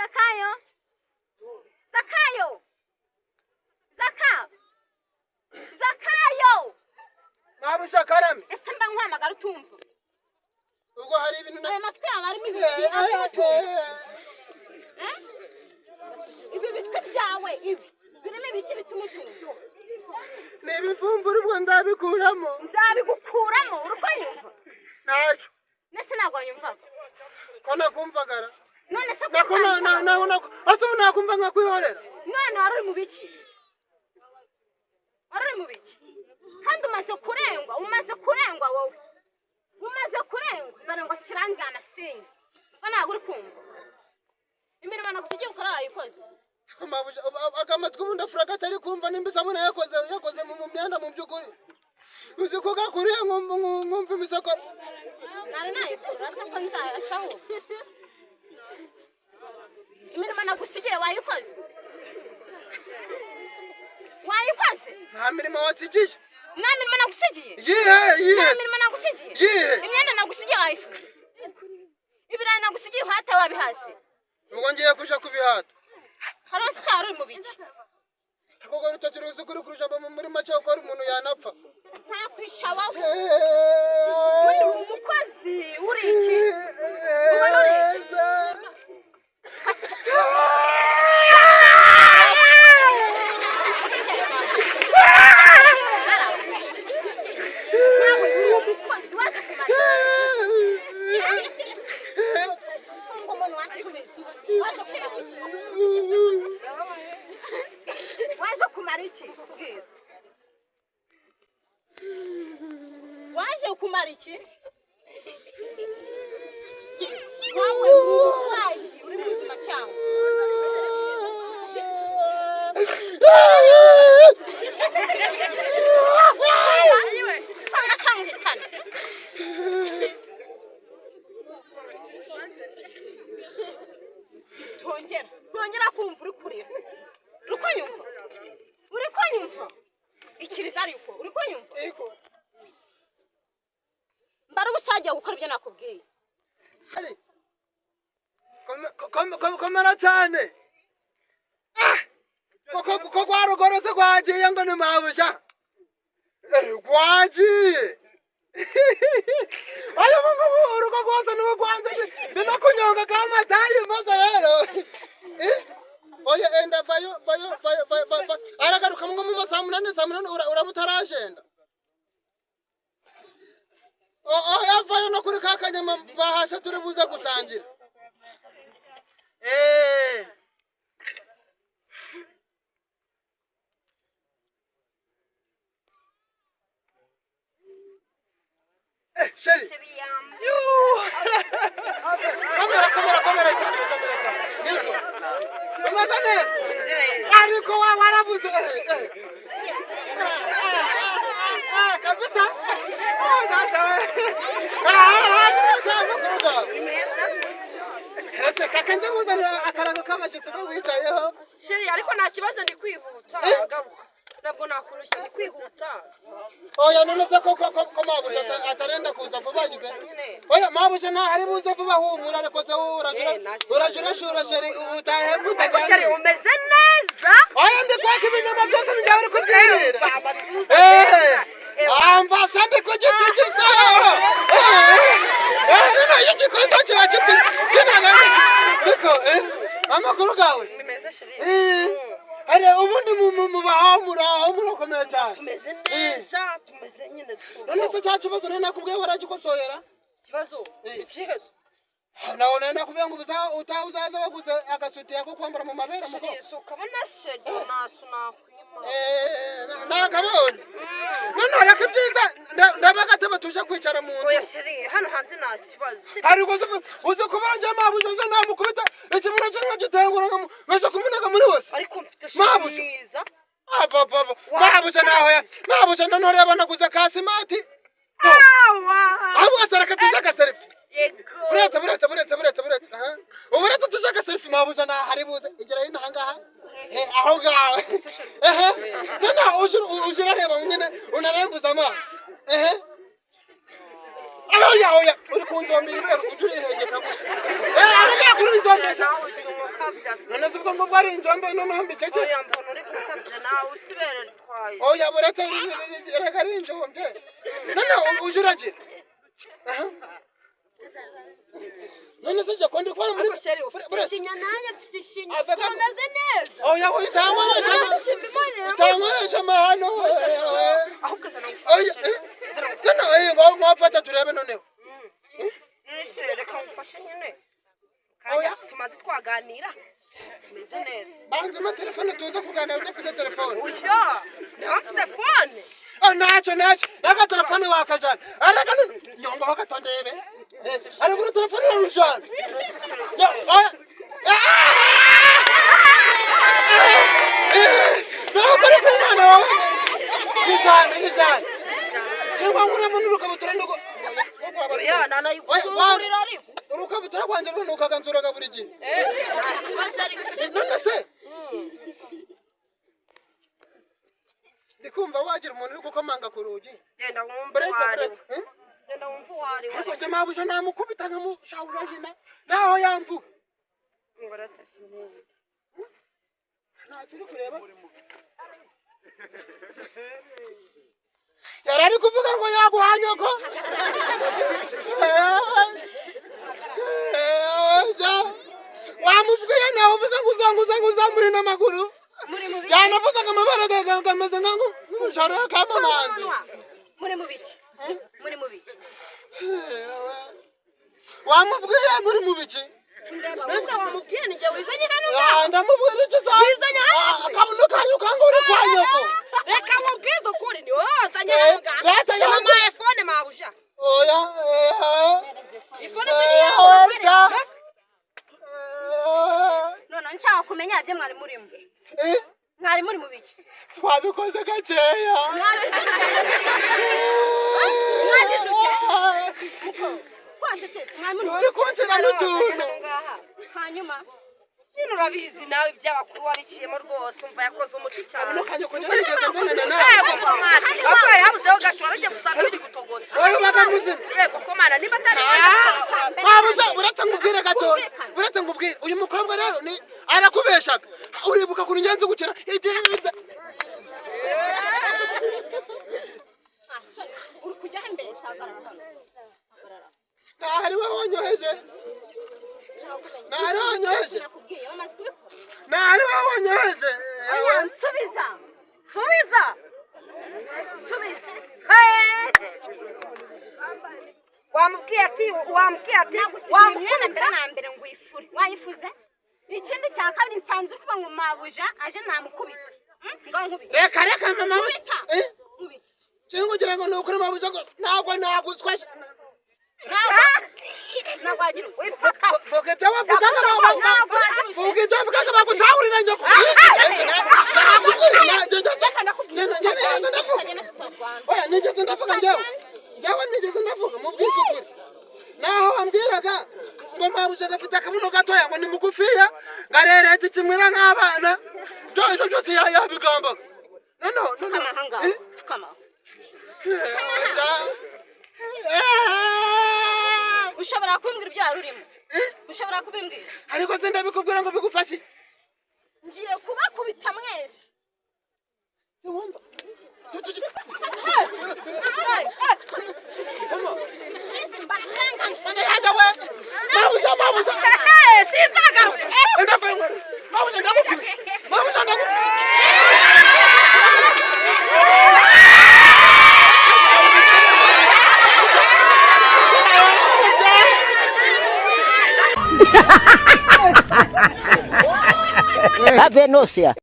Zakayo, Zakayo, Zaka, Zakayo. Mabuja, karame. Ese mba nkuhamagara utumva? Ubwo hari ibintu Ayo matwi yawe arimo ibiki atuma utumva? Eh? Ibi bitwi byawe ibi birimo ibiki bituma utumva? Ni ibivumvuri, ubwo nzabikuramo. Nzabigukuramo, uri kunyumva? Ntacyo. Nese ntabwo wanyumvaga? Ko nakumvagara. None se Nako nako ase ubu nakumva nkakwihorera. None wari uri mu biki? Wari uri mu biki? Kandi umaze kurengwa, umaze kurengwa wowe, umaze kurengwa. Dore ngo kirangana sinye, ubwo ntabwo uri kumva. Imirimo nagusigiye gukora wayikoze? Mabuja, akamatwi ubundi afura katari kumva nimba isabune yakoze mu myenda. Mu by'ukuri uzi ko gakuriye nkumva imisokoro. Nari nayikura se ko nzayacaho? Imirimo nagusigiye wayikoze? Wayikoze? Nta mirimo wansigiye. Nta mirimo nagusigiye? Yihe? Nta Yihe? mirimo nagusigiye? Yihe? Imyenda nagusigiye wayifuze? Ibirayi nagusigiye uhate wabihase? Ubwo ngiye kuja kubihata. Hariho saro, uri mu biki? Ako rutoki ruzi kuri kurusha muri make uko umuntu yanapfa. Ntakwica wowe. Uri umukozi, uri iki? Ubona uri iki? Nawe uri umukozi, waje kumara funga umunwa tubizi. Waje kumara iki? Waje kumara iki? Bwira. Waje kumara iki? Wowe uri umurwayi, uri muzima cyangwa? Tanga cyangwa uhitane. Tongera kumva uri kurira. Uri kunyumva? Uri kunyumva? Ikiriza ariko uri kunyumva? Ego. Mbara ubusa wagiye gukora ibyo nakubwiye. Ari. Komera cyane. Ah! Koko kwa rugoro se rwagiye ngo ni mabuja? Eh, rwagiye. Ayo, ubu ngubu urugo rwose ni urwanjye, ndi no kunyonga kamatayi maze rero. Eh? Oya, enda, vayo, vayo, vayo, vayo, vayo. Aragaruka ngo mu saa 8, saa 8 uraba utarajenda. Oh, yavayo no kuri ka kanyama bahashe turi buze gusangira. Eh. Eh, chérie. Komera, komera, komera cyane, komera cyane. Niko. Umeze neza? Ariko wa warabuze. Eh, eh. Eh, kabisa. Ah, data we. Ah, kabisa amakuru gawe. Ese kaka nze nkuzanira akarago k'abashyitsi ko wicayeho. Chérie, ariko nta kibazo, ndi kwihuta. Eh? Garuka, ntabwo nakurushya, ndi kwihuta. Oya, none se ko mabuja atarenda kuza vuba agize? Nyine. Oya, mabuja nta ari buze vuba, humura, ariko se urajura Eh, nta kibazo. urajura shura chérie utahe. Ariko chérie, mutajyanye. umeze neza. Oya, ndi kwaka ibinyama byose, ni njyewe uri kubyirira. Amatuza Eh, neza. Ambasa ndi ku giti gisa. Eh, none iyo igikoze kiba kiti kinananiye. Niko, eh, amakuru gawe? Ni meza, chérie. Eh, are ubundi mubaho, muraho, murakomeye cyane. Tumeze neza, tumeze nyine. None se cya kibazo nari nakubwiye waragikosoyera? Ikibazo? Eh. Ikibazo? Nawe nari nakubwiye ngo utaha uzaza waguze agasutiya ko kwambara mu mabere muko. Chérie, si ukabona se naso nakwima. Eh, nakabonye. None reka ibyiza ndaba agatebe tuje kwicara mu nzu. Oya chérie, hano hanze nta kibazo. Ariko uzi kuba njye mabuja uzi namukubita ikibuno cye nkagitengura nkaja kumunaga muri wose. Ariko mfite Mabuja. chérie mwiza. Abababa mabuja naho ya mabuja none reba naguze kasimati. Awa. Ahubwo se reka tuje agaselfie. Yego. Buretse, buretse, buretse, buretse, buretse, aha, ubu uretse tuje agaselfie. Mabuja naho ari buze igera hino aha ngaha. Eh, aho ngaho, ehe. None uje urareba nyine unarembuza amaso, ehe. Oya, oya, uri kunjombera ibere, ujye urihengeka gutya. Aragiye kuri injombesha. Nawe uri gukabya. None se ubwo ngubwo ari injombe, noneho mbicece? Oya, mbona uri gukabya nawe, usibere ritwaye. Oya, buretse, reka, ari injombe. Noneho uje uragira. Aha. None se jya kundi kubona muri Ariko chéri, ufite buretse. Ishinya, nanjye mfite ishinya. Aveka- Umeze neza. Oya, utankoresha. None simbibonera. Utankoresha amahano. Ahubwo zana Oya, ngufashe. None ngaho mwafata turebe noneho. Nese reka ngufashe nyine. Oya. Kanya tumaze twaganira, tumeze neza. Banza umpe telefone tuze kuganira udafite telefone. Oya, nawe mfite phone. Oh, ntacyo, ntacyo, naka telefone wakajana, areka none nyongaho gato ndebe. Ariko uru telefone urarujana. Ya, oya. Ntabwo uri kumwana wawe. Nijana, nijana, cyangwa nkuremo n'urukabutura nuko. Oya, nanayikufungurira ariko. Urukabutura rwanjye runukaga, nzuraga buri gihe. Nta kibazo ariko. None se ndi kumva wagira umuntu uri gukomanga ku rugi. Genda wumve Buretse. uwo ari we. Buretse, eh? Genda wumve uwo ari we. Ariko njye mabuja namukubita nkamushahura nyina naho yamvuga. Ngo aratashye. Ntacyo uri kureba, yari ari kuvuga ngo yaguha nyoko. Wamubwiye nawe uvuze ngo uzanguza ngo uzamure n'amaguru. Muri mu biki? Yanavuze ngo amabara gameze nk'umushahara kamamanzi. Muri mu biki? Muri mu biki? Wamubwiye muri mu biki? Mbese wamubwiye ni njye wizanye hano? Ah, ndamubwira iki sa? Wizanye hano se? Akabuno kanyu kanga uri kwa nyoko. Reka nkubwize ukuri, ni wowe wazanye hano ngaha. Leta yanjye. Wampaye phone, mabuja. Oya, Iphone se ni yawe? oya. Mbese None nshaka kumenya ibyo mwari murimo. Mwari muri mu biki? Twabikoze gakeya. Mwagize ute? Wacecetse, mwari muri mu Uri kunshyira n'utuntu. Ngaha. Hanyuma Nyine urabizi nawe iby'abakuru wabiciyemo rwose, umva yakoze umuti cyane. Akabuno kanyu ko nigeze mbonana nawe. Yego komana, ahubwo yabuzeho gato wari gusanga uri gutogota. Wowe ubaga muzima. Yego komana, niba atari Mabuja, uretse nkubwire gato, uretse nkubwire, uyu mukobwa rero ni arakubeshaga. Uribuka kuntu ngenzi gukira igihe? Uri kujya imbere, hagarara hano. Ntahari wowe wanyoheje, ntahari wanyoheje. Nakubwiye, wamaze kubikora. Ntahari wowe wanyoheje. Oya, nsubiza. Subiza. Nsubiza. Wamubwiye ati, wamubwiye ati Nagusigiye imyenda mbere na mbere ngo uyifure, wayifuze. Ikindi cya kabiri, nsanze uri kuvuga ngo mabuja aje namukubita. Ngaho nkubita. Reka, reka, mama. Nkubita. Eh? Nkubita. Cyangwa ugira ngo ni ukuri, mabuja, ngo ntabwo naguswa. Ntabwo wagira wipfuka. Vuga ibyo wavugaga, vuga ibyo wavugaga bagusahurira nyoko. Nigeze ndavuga? Oya, nigeze ndavuga njyewe? Njyewe nigeze ndavuga? Mubwize ukuri, naho wambwiraga ngo mabuja gafite akabuno gatoya, ngo ni mugufiya, ngareretse kimwira nk'abana, byo ibyo byose yabigambaga. Noneho noneho Pfukama ahangaha. Eh? Pfukama. Eh? Ushobora kumbwira ibyo wari urimo? Eh? Ushobora kubimbwira? Ariko se ndabikubwira ngo bigufashe iki? Ngiye kubakubita mwese. Siwumva. Mwese mbarangize. Mana we, mabuja, mabuja. Sinzagaruka. Ndavuye, mabuja, ndagukubita, mabuja, ndagukubita. Avenosia.